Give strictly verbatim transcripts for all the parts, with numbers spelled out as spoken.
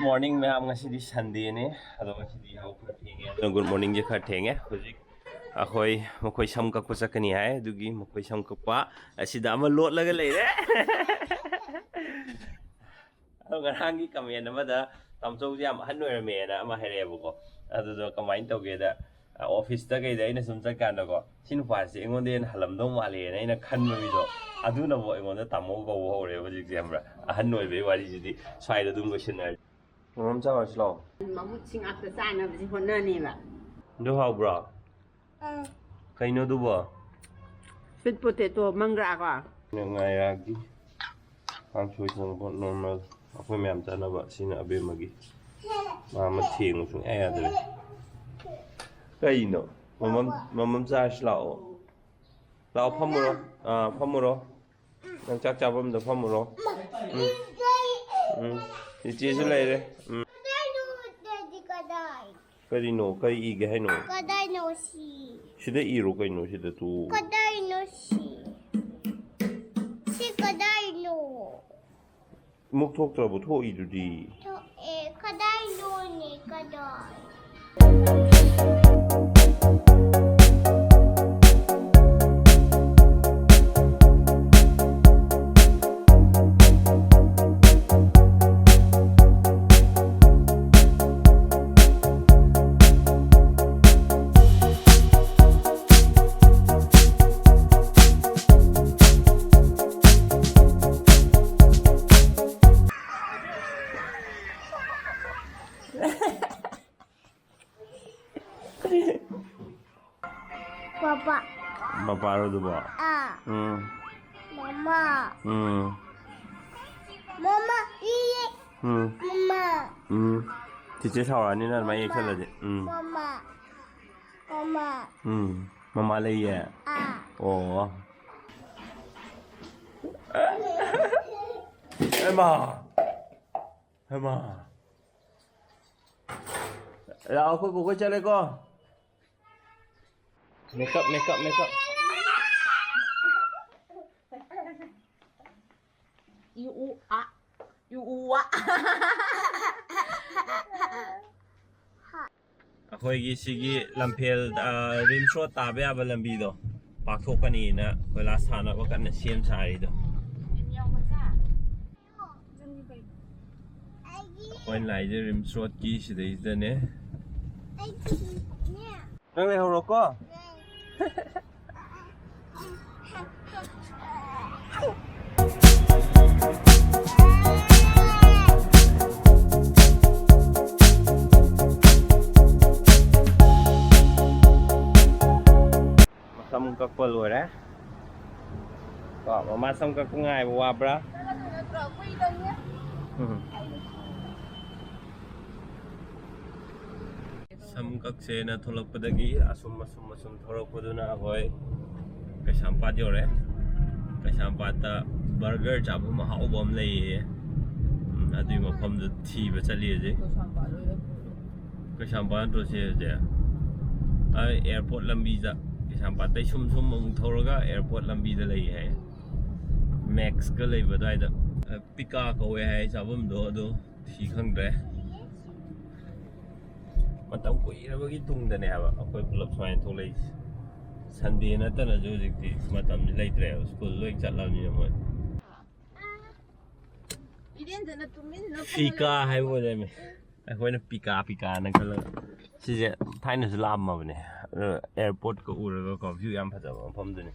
Morning ꯃꯌꯥꯝ, ꯉꯁꯤꯗꯤ ꯁꯟꯗꯦꯅꯦ, ꯑꯗꯣ ꯉꯁꯤꯗꯤ ꯌꯥꯍꯧ ꯈꯔ ꯊꯦꯡꯉꯦ꯫ ꯑꯗꯣ ꯒꯨꯗ ꯃꯣꯔꯅꯤꯡꯁꯦ ꯈꯔ ꯊꯦꯡꯉꯦ꯫ ꯍꯧꯖꯤꯛ ꯑꯩꯈꯣꯏ ꯃꯈꯣꯏ ꯁꯝ ꯀꯛꯄ ꯆꯠꯀꯅꯤ ꯍꯥꯏ, ꯑꯗꯨꯒꯤ ꯃꯈꯣꯏ ꯁꯝ ꯀꯛꯄ ꯑꯁꯤꯗ ꯑꯃ ꯂꯣꯠꯂꯒ ꯂꯩꯔꯦ꯫ ꯑꯗꯣ ꯉꯔꯥꯡꯒꯤ ꯀꯃꯦꯟ ꯑꯃꯗ ꯇꯥꯃꯣꯆꯧꯁꯦ ꯌꯥꯝ ꯑꯍꯟ ꯑꯣꯏꯔꯝꯃꯦꯅ ꯑꯃ ꯍꯥꯏꯔꯛꯑꯦꯕꯀꯣ꯫ ꯑꯗꯨꯗꯣ ꯀꯃꯥꯏꯅ ꯇꯧꯒꯦꯗ, ꯑꯣꯐꯤꯁꯇ ꯀꯩꯗ ꯑꯩꯅ ꯁꯨꯝ ꯆꯠꯀꯥꯟꯗꯀꯣ, "ꯁꯤ ꯅꯨꯄꯥꯁꯦ ꯑꯩꯉꯣꯟꯗ ꯍꯦꯟꯅ ꯍꯜꯂꯝꯗꯧ ꯃꯥꯜꯂꯦꯅ" ꯑꯩꯅ ꯈꯟꯕ ꯃꯤꯗꯣ, ꯑꯗꯨꯅꯕꯨ ꯑꯩꯉꯣꯟꯗ ꯇꯥꯃꯣ ꯀꯧꯕ ꯍꯧꯔꯦꯕ ꯍꯧꯖꯤꯛꯁꯦ, ꯈꯪꯕ꯭ꯔꯥ? ꯑꯍꯟ ꯑꯣꯏꯕꯩ ꯋꯥꯔꯤꯁꯤꯗꯤ ꯁ꯭ꯋꯥꯏꯗ ꯑꯗꯨꯝ ꯂꯣꯏꯁꯤꯟꯅꯔꯦ꯫ ꯃꯣꯔꯣꯝ ꯆꯥꯎꯔꯁꯤ ꯂꯥꯛꯑꯣ꯫ ꯃꯍꯨꯠꯁꯤ ꯉꯥꯛꯇ ꯆꯥꯅꯕꯁꯤ ꯍꯣꯠꯅꯅꯦꯕ꯫ ꯑꯗꯨ ꯍꯥꯎꯕ꯭ꯔꯣ? ꯀꯩꯅꯣ ꯑꯗꯨꯕꯣ? ꯁ꯭ꯋꯤꯠ ꯄꯣꯇꯦꯇꯣ ꯃꯪꯒ꯭ꯔꯥ ꯀꯣ? ꯉꯥꯌꯥꯒꯤ ꯀꯥꯡꯁꯣꯏ ꯊꯣꯡꯕ ꯅꯣꯔꯃꯦꯜ, ꯑꯩꯈꯣꯏ ꯃꯌꯥꯝ ꯆꯥꯅꯕ꯫ ꯁꯤꯅ ꯑꯕꯦꯝꯃꯒꯤ꯫ ꯃꯥ ꯑꯃ ꯊꯦꯡꯉꯨ ꯁꯨꯡꯌꯥ ꯌꯥꯗ꯭ꯔꯦ꯫ ꯀꯩꯅꯣ? ꯃꯃꯝ, ꯃꯃꯝ ꯆꯥꯔꯁꯤ ꯂꯥꯛꯑꯣ꯫ ꯂꯥꯛꯑꯣ, ꯐꯝꯃꯨꯔꯣ꯫ ꯑꯥ, ꯐꯝꯃꯨꯔꯣ꯫ ꯅꯪ ꯆꯥꯛ ꯆꯥꯐꯝꯗ ꯐꯝꯃꯨꯔꯣ꯫ ꯎꯝ꯫ ꯎꯝ꯫ ꯏꯆꯦꯁꯨ ꯂꯩꯔꯦ꯫ ꯎꯝ꯫ ꯀꯗꯥꯏꯅꯣ? ꯀꯗꯥꯏ? ꯀꯔꯤꯅꯣ? ꯀꯔꯤ ꯏꯒꯦ ꯍꯥꯏꯅꯣ? ꯀꯗꯥꯏꯅꯣ ꯁꯤ? ꯁꯤꯗ ꯏꯔꯣ ꯀꯩꯅꯣ, ꯁꯤꯗ ꯇꯨ꯫ ꯀꯗꯥꯏꯅꯣ ꯁꯤ? ꯁꯤ ꯀꯗꯥꯏꯅꯣ? ꯃꯨꯛ ꯊꯣꯛꯇ꯭ꯔꯕꯣ? ꯊꯣꯛꯏꯗꯨꯗꯤ꯫ ꯊꯣꯛꯑꯦ꯫ ꯀꯗꯥꯏꯅꯣꯅꯦ? ꯀꯗꯥꯏ? ꯄꯥꯄꯥ꯫ ꯃꯄꯥꯔꯣ ꯑꯗꯨꯕꯣ? ꯑꯥ꯫ ꯎꯝ꯫ ꯃꯃꯥ꯫ ꯎꯝ꯫ ꯃꯃꯥ, ꯏ꯫ ꯎꯝ꯫ ꯃꯃꯥ꯫ ꯎꯝ꯫ ꯆꯤꯆꯦ ꯁꯥꯎꯔꯛꯑꯅꯤ ꯅꯪ ꯑꯗꯨꯃꯥꯏꯅ ꯌꯦꯛꯁꯜꯂꯗꯤ꯫ ꯎꯝ꯫ ꯃꯃꯥ꯫ ꯃꯃꯥ꯫ ꯎꯝ꯫ ꯃꯃꯥ ꯂꯩꯌꯦ? ꯑꯥ꯫ ꯑꯣ꯫ ꯍꯩꯃꯥ꯫ ꯍꯩꯃꯥ꯫ ꯂꯥꯛꯑꯣ, ꯑꯩꯈꯣꯏ ꯕꯣꯛꯈꯣꯏ ꯆꯠꯂꯦꯀꯣ꯫ Makeup, makeup, makeup. ꯏ, ꯎ, ꯑ꯫ ꯎ ꯋꯥ꯫ ꯑꯩꯈꯣꯏꯒꯤ ꯁꯤꯒꯤ ꯂꯝꯐꯦꯜ, ꯑ, ꯔꯤꯝꯁ ꯔꯣꯗ ꯇꯥꯕ ꯌꯥꯕ ꯂꯝꯕꯤꯗꯣ ꯄꯥꯛꯊꯣꯛꯀꯅꯤꯅ ꯀꯣꯏꯂꯥꯁ ꯊꯥꯅꯕ ꯀꯟꯅ ꯁꯦꯝ ꯁꯥꯔꯤꯗꯣ꯫ ꯑꯩꯈꯣꯏꯅ ꯂꯥꯛꯏꯁꯦ ꯔꯤꯝꯁ ꯔꯣꯗꯀꯤ ꯁꯤꯗꯩꯁꯤꯗꯅꯦ꯫ ꯅꯪ ꯂꯩꯍꯧꯔꯣꯀꯣ꯫ ꯃꯁꯝ ꯀꯛꯄ ꯂꯣꯏꯔꯦ꯫ ꯀꯣ, ꯃꯃꯥ ꯁꯝ ꯀꯛꯄ ꯉꯥꯏꯕ ꯋꯥꯕ꯭ꯔꯥ? ꯎꯝ꯫ ꯁꯝ ꯀꯛꯁꯦꯅ ꯊꯣꯛꯂꯛꯄꯗꯒꯤ ꯑꯁꯨꯝ ꯑꯁꯨꯝ ꯑꯁꯨꯝ ꯊꯣꯛꯂꯛꯄꯗꯨꯅ ꯑꯩꯈꯣꯏ ꯀꯩꯁꯥꯝꯄꯥꯠ ꯌꯧꯔꯦ꯫ ꯀꯩꯁꯥꯝꯄꯥꯠꯇ ꯕꯔꯒꯔ ꯆꯥꯐꯝ ꯑꯍꯥꯎꯕ ꯑꯃ ꯂꯩꯌꯦ꯫ ꯎꯝ, ꯑꯗꯨꯒꯤ ꯃꯐꯝꯗꯨ ꯊꯤꯕ ꯆꯠꯂꯤ ꯍꯧꯖꯤꯛ꯫ ꯀꯩꯁꯥꯝꯄꯥꯠ ꯅꯠꯇ꯭ꯔꯣ ꯁꯤ ꯍꯧꯖꯤꯛ? ꯑꯩ ꯑꯦꯌꯥꯔꯄꯣꯔꯠ ꯂꯝꯕꯤꯗ, ꯀꯩꯁꯥꯝꯄꯥꯠꯇꯩ ꯁꯨꯝ ꯁꯨꯝ ꯑꯃꯨꯛ ꯊꯧꯔꯒ ꯑꯦꯌꯥꯔꯄꯣꯔꯠ ꯂꯝꯕꯤꯗ ꯂꯩ ꯍꯥꯏ꯫ ꯃꯦꯛꯁꯀ ꯂꯩꯕ ꯑꯗꯨꯋꯥꯏꯗ꯫ ꯄꯤꯀꯥ ꯀꯧꯋꯦ ꯍꯥꯏ ꯆꯥꯐꯝꯗꯣ, ꯑꯗꯣ ꯊꯤ ꯈꯪꯗ꯭ꯔꯦ꯫ ꯃꯇꯝ ꯀꯨꯏꯔꯕꯒꯤ ꯇꯨꯡꯗꯅꯦ ꯍꯥꯏꯕ ꯑꯩꯈꯣꯏ ꯄꯨꯂꯞ ꯁꯨꯃꯥꯏꯅ ꯊꯣꯛꯂꯛꯏꯁꯦ꯫ ꯁꯟꯗꯦ ꯅꯠꯇꯅꯁꯨ ꯍꯧꯖꯤꯛꯇꯤ ꯃꯇꯝꯁꯤ ꯂꯩꯇ꯭ꯔꯦꯕ, ꯁ꯭ꯀꯨꯜ ꯂꯣꯏ ꯆꯠꯂꯕꯅꯤꯅ ꯃꯣꯏ꯫ ꯏꯔꯦꯟꯖꯅ ꯇꯨꯃꯤꯟꯅ ꯐꯤꯀꯥ ꯐꯝꯂꯒ ꯍꯥꯏꯕ ꯑꯣꯏ ꯂꯩꯔꯝꯃꯦ꯫ ꯑꯩꯈꯣꯏꯅ ꯄꯤꯀꯥ ꯄꯤꯀꯥꯅ ꯈꯜꯂꯒ꯫ ꯁꯤꯁꯦ ꯊꯥꯏꯅꯁꯨ ꯂꯥꯛꯑꯝꯃꯕꯅꯦ꯫ ꯑꯗꯣ ꯑꯦꯌꯥꯔꯄꯣꯔꯠꯀ ꯎꯔꯒꯀꯣ, ꯚ꯭ꯌꯨ ꯌꯥꯝ ꯐꯖꯕ ꯃꯐꯝꯗꯨꯅꯤ꯫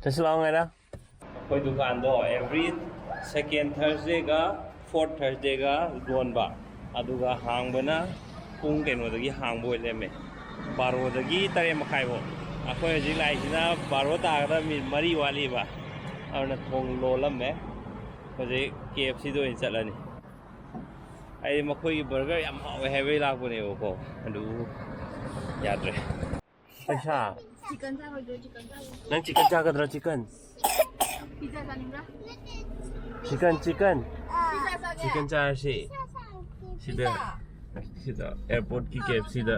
ꯆꯠꯁꯤ ꯂꯥꯛꯑꯣ ꯉꯥꯏꯔ꯫ ꯑꯩꯈꯣꯏ ꯗꯨꯀꯥꯟꯗꯣ every second Thursdayꯒ fourth Thursdayꯒ ꯂꯣꯟꯕ, ꯑꯗꯨꯒ ꯍꯥꯡꯕꯅ ꯄꯨꯡ ꯀꯩꯅꯣꯗꯒꯤ ꯍꯥꯡꯕ ꯑꯣꯏ ꯂꯩꯔꯝꯃꯦ, ꯕꯥꯔꯣꯗꯒꯤ ꯇꯔꯦꯠ ꯃꯈꯥꯏꯐꯥꯎ꯫ ꯑꯩꯈꯣꯏ ꯍꯧꯖꯤꯛ ꯂꯥꯛꯏꯁꯤꯅ ꯕꯥꯔꯣ ꯇꯥꯒꯗꯕ ꯃꯤꯅꯤꯠ ꯃꯔꯤ ꯋꯥꯠꯂꯤꯕ, ꯑꯗꯨꯅ ꯊꯣꯡ ꯂꯣꯜꯂꯝꯃꯦ꯫ ꯍꯧꯖꯤꯛ ꯀꯦ ꯑꯦꯐ ꯁꯤꯗ ꯑꯣꯏꯅ ꯆꯠꯂꯅꯤ꯫ ꯑꯩ ꯃꯈꯣꯏꯒꯤ ꯕꯔꯒꯔ ꯌꯥꯝ ꯍꯥꯎꯋꯦ ꯍꯥꯏꯕꯩ ꯂꯥꯛꯄꯅꯦꯕꯀꯣ, ꯑꯗꯨ ꯌꯥꯗ꯭ꯔꯦ꯫ ꯄꯩꯁꯥ꯫ ꯆꯤꯀꯟ ꯆꯥꯔꯣꯏꯗ꯭ꯔꯣ? ꯆꯤꯀꯟ ꯆꯥꯔꯣꯏꯗ꯭ꯔꯣ? ꯅꯪ ꯆꯤꯀꯟ ꯆꯥꯒꯗ꯭ꯔꯣ? ꯆꯤꯀꯟ? ꯄꯤꯖꯥ ꯆꯥꯅꯤꯡꯕ꯭ꯔꯥ? Chicken, chicken. ꯄꯤꯖꯥ ꯆꯥꯒꯦ꯫ ꯆꯤꯀꯟ ꯆꯥꯔꯁꯤ꯫ ꯁꯤꯗ, ꯄꯤꯖꯥ꯫ ꯁꯤꯗ ꯑꯦꯌꯥꯔꯄꯣꯔꯠꯀꯤ ꯀꯦ ꯑꯦꯐ ꯁꯤꯗ꯫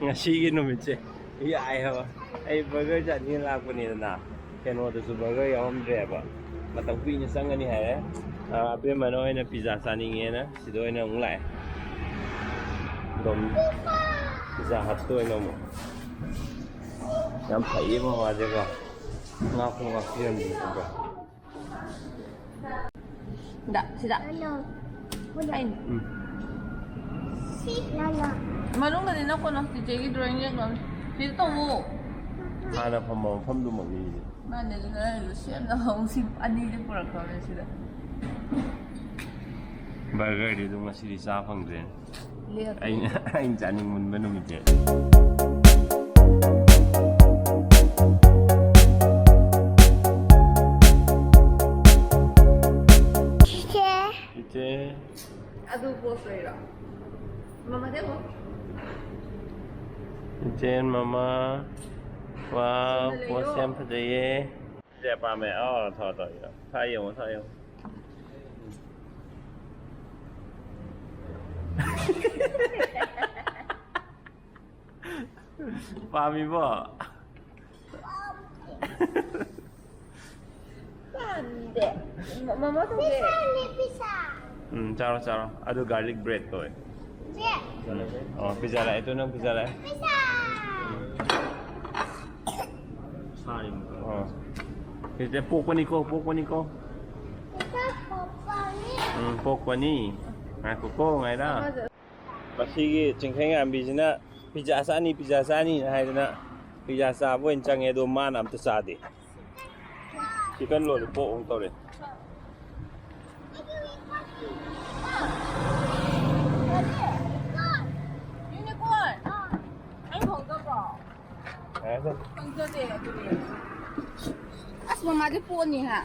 ꯉꯁꯤꯒꯤ ꯅꯨꯃꯤꯠꯁꯦ ꯌꯥꯏ ꯍꯥꯏꯕ꯫ ꯑꯩ ꯕꯔꯒꯔ ꯆꯥꯅꯤꯡꯉ ꯂꯥꯛꯄꯅꯤꯗꯅ, ꯀꯩꯅꯣꯗꯁꯨ ꯕꯔꯒꯔ ꯌꯥꯎꯔꯝꯗ꯭ꯔꯦꯕ꯫ ꯃꯇꯝ ꯀꯨꯏꯅ ꯆꯪꯒꯅꯤ ꯍꯥꯏꯔꯦ꯫ ꯑꯥ, ꯑꯕꯦꯝꯃꯅ ꯑꯣꯏꯅ ꯄꯤꯖꯥ ꯆꯥꯅꯤꯡꯉꯦꯅ ꯁꯤꯗ ꯑꯣꯏꯅ ꯑꯃꯨꯛ ꯂꯥꯛꯑꯦ꯫ ꯑꯗꯨꯝ ꯄꯤꯖꯥ ꯍꯠꯇ ꯑꯣꯏꯅ ꯑꯃꯨꯛ꯫ ꯌꯥꯝ ꯐꯩꯌꯦ ꯃꯃꯥꯁꯦꯀꯣ꯫ ꯉꯥꯛꯄꯨ ꯉꯥꯛꯄꯤꯔꯝꯃꯦꯀꯣ꯫ ꯁꯤꯗ, ꯁꯤꯗ꯫ ꯑꯩꯅ꯫ ꯎꯝ꯫ ꯃꯅꯨꯡꯗꯗꯤ ꯅꯛꯀꯅꯣ, ꯆꯤꯆꯦꯒꯤ ꯗ꯭ꯔꯣꯌꯤꯡ ꯌꯦꯛꯅꯕꯅꯤ꯫ ꯁꯤꯗ ꯇꯧꯋꯣ꯫ ꯍꯥꯟꯅ ꯐꯝꯕ ꯃꯐꯝꯗꯨꯃꯛꯅꯤ ꯁꯤꯗꯤ꯫ ꯃꯥꯅꯦ, ꯑꯗꯨꯅ ꯑꯩꯅ ꯁꯦꯝꯅꯕ ꯑꯃꯨꯛ ꯁꯤ ꯑꯅꯤꯁꯦ ꯄꯨꯔꯛꯈ꯭ꯔꯕꯅꯦ ꯁꯤꯗ꯫ ꯕꯔꯒꯔꯗꯤ ꯑꯗꯨꯝ ꯉꯁꯤꯗꯤ ꯆꯥ ꯐꯪꯗ꯭ꯔꯦꯅꯦ꯫ ꯂꯦꯞꯄꯦ꯫ ꯑꯩꯅ, ꯑꯩꯅ ꯆꯥꯅꯤꯡꯃꯟꯕ ꯅꯨꯃꯤꯠꯁꯦ꯫ ꯆꯤꯆꯦ꯫ ꯏꯆꯦ꯫ ꯑꯗꯨ ꯄꯣꯁ ꯂꯩꯔꯣ? ꯃꯃꯥꯗꯤ ꯑꯃꯨꯛ꯫ ꯏꯆꯦ ꯃꯃꯥ꯫ ꯋꯥꯎ, ꯁꯣꯝꯗ ꯂꯩꯔꯣ꯫ ꯄꯣꯁ ꯌꯥꯝ ꯐꯖꯩꯌꯦ꯫ ꯁꯦ ꯄꯥꯝꯃꯦ꯫ ꯑꯥ, ꯊꯥ, ꯊꯥ, ꯊꯥ ꯌꯦꯡꯉꯣ, ꯊꯥ ꯌꯦꯡꯉꯣ꯫ ꯄꯥꯝꯃꯤꯕꯣ? ꯄꯥꯝꯗꯦ꯫ ꯃ-, ꯃꯃꯥ ꯊꯣꯡꯒꯦ꯫ ꯄꯤꯁꯥꯅꯦ, ꯄꯤꯁꯥ꯫ ꯎꯝ, ꯆꯥꯔꯣ, ꯆꯥꯔꯣ꯫ ꯑꯗꯨ garlic bread ꯇꯧꯋꯦ꯫ ꯆꯦ꯫ ꯎꯝ꯫ ꯑꯣ, ꯄꯤꯖꯥ ꯂꯥꯛꯑꯦ꯫ ꯇꯨ ꯅꯪ ꯄꯤꯖꯥ ꯂꯥꯛꯑꯦ꯫ ꯄꯤꯁꯥ꯫ ꯁꯥꯔꯤꯕ꯫ ꯑꯣ꯫ ꯁꯤꯁꯦ ꯄꯣꯛꯄꯅꯤꯀꯣ, ꯄꯣꯛꯄꯅꯤꯀꯣ꯫ ꯄꯤꯁꯥ ꯄꯣꯛꯄꯅꯤ꯫ ꯎꯝ, ꯄꯣꯛꯄꯅꯤ꯫ ꯉꯥꯏꯈꯣꯀꯣ, ꯉꯥꯏꯔꯥ꯫ ꯃꯁꯤꯒꯤ ꯆꯤꯡꯈꯩꯉꯥꯟꯕꯤꯁꯤꯅ ꯄꯤꯖꯥ ꯆꯥꯅꯤ, ꯄꯤꯖꯥ ꯆꯥꯅꯤꯅ ꯍꯥꯏꯗꯅ ꯄꯤꯖꯥ ꯆꯥꯕ ꯑꯣꯏꯅ ꯆꯪꯉꯦ, ꯑꯗꯣ ꯃꯥꯅ ꯑꯝꯇ ꯆꯥꯗꯦ꯫ Chicken lollipop ꯑꯃꯨꯛ ꯇꯧꯔꯦ꯫ Unicorn! ꯑꯩ ꯐꯪꯗꯕ꯭ꯔꯣ? ꯐꯪꯖꯗꯦ ꯑꯗꯨꯗꯤ꯫ ꯑꯁ, ꯃꯃꯥꯗꯤ ꯄꯣꯠꯅꯤ ꯍꯥ꯫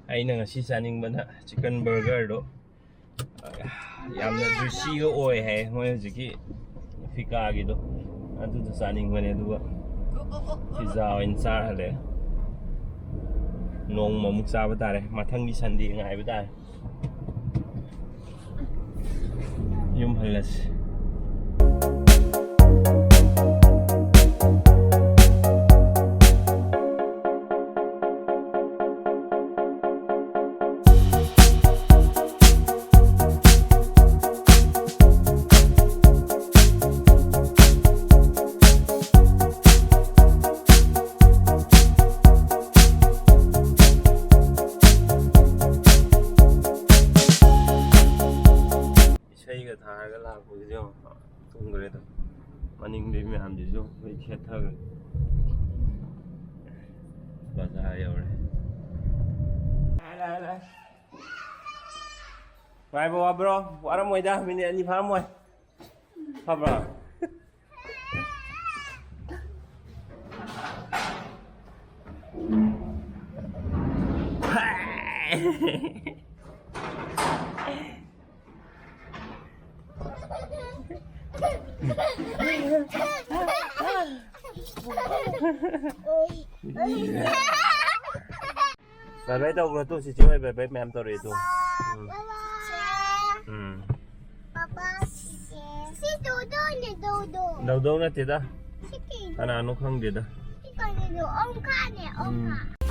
ꯑꯩꯅ ꯉꯁꯤ ꯆꯥꯅꯤꯡꯕꯅ chicken burgerꯗꯣ꯫ ꯌꯥꯝꯅ juicyꯒ ꯑꯣꯏ ꯍꯥꯏ ꯃꯣꯏ ꯍꯧꯖꯤꯛꯀꯤ ꯐꯤꯀꯥꯒꯤꯗꯣ꯫ ꯑꯗꯨꯗꯣ ꯆꯥꯅꯤꯡꯕꯅꯦ, ꯑꯗꯨꯒ pizza ꯑꯣꯏꯅ ꯆꯥꯔ ꯍꯜꯂꯛꯑꯦ꯫ ꯅꯣꯡꯃꯃꯨꯛ ꯆꯥꯕ ꯇꯥꯔꯦ, ꯃꯊꯪꯒꯤ Sunday ꯉꯥꯏꯕ ꯇꯥꯔꯦ꯫ ꯌꯨꯝ ꯍꯜꯂꯁꯤ꯫ ꯈꯪꯈ꯭ꯔꯦꯗ꯫ ꯃꯅꯤꯡꯗꯤ ꯃꯌꯥꯝꯁꯤꯁꯨ ꯂꯣꯏ ꯁꯦꯠꯊꯈ꯭ꯔꯦ꯫ ꯕꯖꯥꯔ ꯌꯧꯔꯦ꯫ ꯉꯥꯏꯕ ꯋꯥꯕ꯭ꯔꯣ? ꯋꯥꯔꯝꯃꯣꯏꯗ, ꯃꯤꯅꯤꯠ ꯑꯅꯤ ꯐꯥꯔꯝꯃꯣꯏ꯫ ꯐꯕ꯭ꯔꯣ? ꯕꯥꯏ ꯕꯥꯏ ꯇꯧꯈ꯭ꯔꯣ ꯇꯨ, ꯆꯤꯆꯦ ꯍꯣꯏ ꯕꯥꯏ ꯕꯥꯏ ꯃꯌꯥꯝ ꯇꯧꯔꯛꯑꯦ ꯇꯨ꯫ ꯎꯝ꯫ ꯎꯝ꯫ ꯄꯥꯄꯥ, ꯁꯤ ꯗꯣꯗꯣꯅꯦ, ꯗꯣꯗꯣ꯫ ꯗꯧꯗꯧ ꯅꯠꯇꯦꯗ꯫ ꯁꯤ ꯀꯩꯅꯣ? ꯀꯅꯥꯅꯣ ꯈꯪꯗꯦꯗ꯫ ꯁꯤ ꯀꯩꯅꯣ? ꯑꯣꯝꯀꯥꯅꯦ, ꯎꯝ꯫ ꯑꯣꯝꯀꯥ꯫